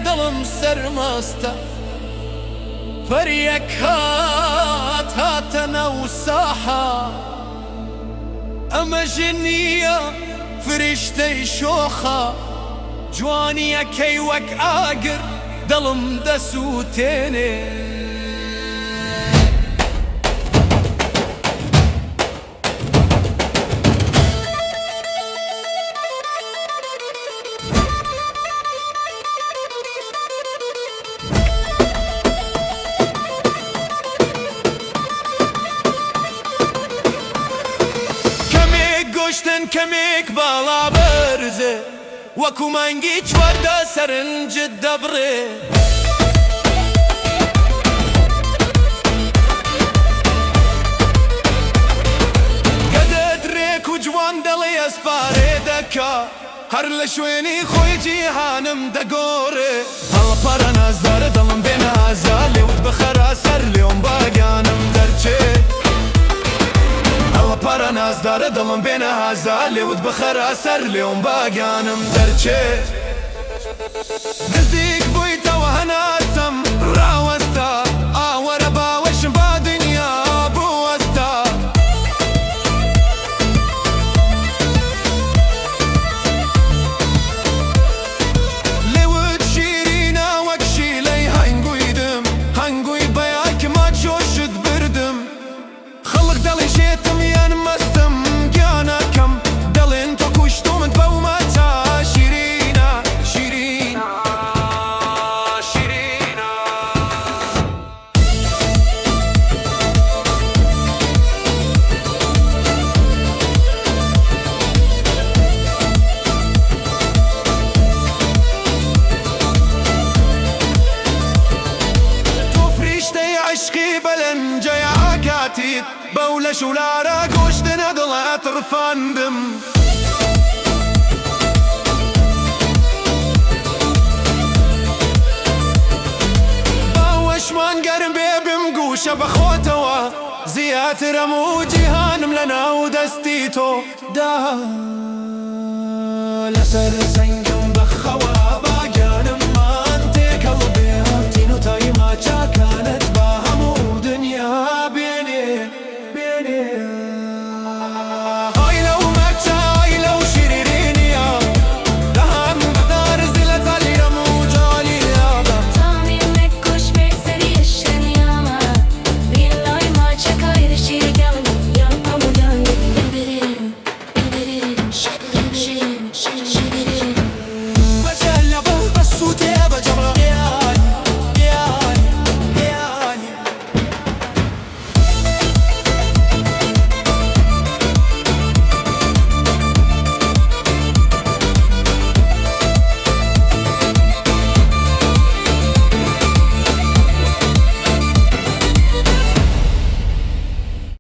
دڵم سەرمەستە. پەریەک هات هاتە ناو ساحە، ئەمە ژن نییە فریشتەی شۆخە، جوانیەکەی وەک ئاگر دڵم دەسووتێنێ. کەمێک گۆشتن کەمێک باڵا بەرزێ، وەکو مانگی 14 سەرنجت دەبڕێ. قەدت رێک و جوان دەڵێ ئەسپارێ دەکا، هەر لە شوێنی خۆی جیهانم دەگۆڕێ. هەڵپەڕە نازدارە دڵم بێنە ئازا، لێوت بخەرە سەر لێوم با گیانم دەرچێ. هەڵپەڕە نازدارە دڵم بێنە ئازا، لێوت بخەرە سەر لێوم با گیانم دەرچێ. نزیک بوویتەوە هەناسەم ڕاوەستا، ئاوەرە باوەشم با دنیا بوەستا. لێوت شیرینە وەک شیلەی هەنگویدم، هەنگوی بەیاکما جۆشت بردم. خەڵک دەڵێن شێتم یان مەستم، گیانەکەم دەڵێن تۆ کوشتومت بەو ماچە شیرینە، شیرینە، شیرینە. تۆ فریشتەی عەشقی بەلەنجەی ئاگاتیت، بەو لەش و لارە گۆشتنە دڵ ئەتڕفاندم. باوەشمان گەرم بێ بمگوشە بە خۆتەوە، زیاتر هەموو جیهانم لەناو دەستی تۆ دا. لەسەر.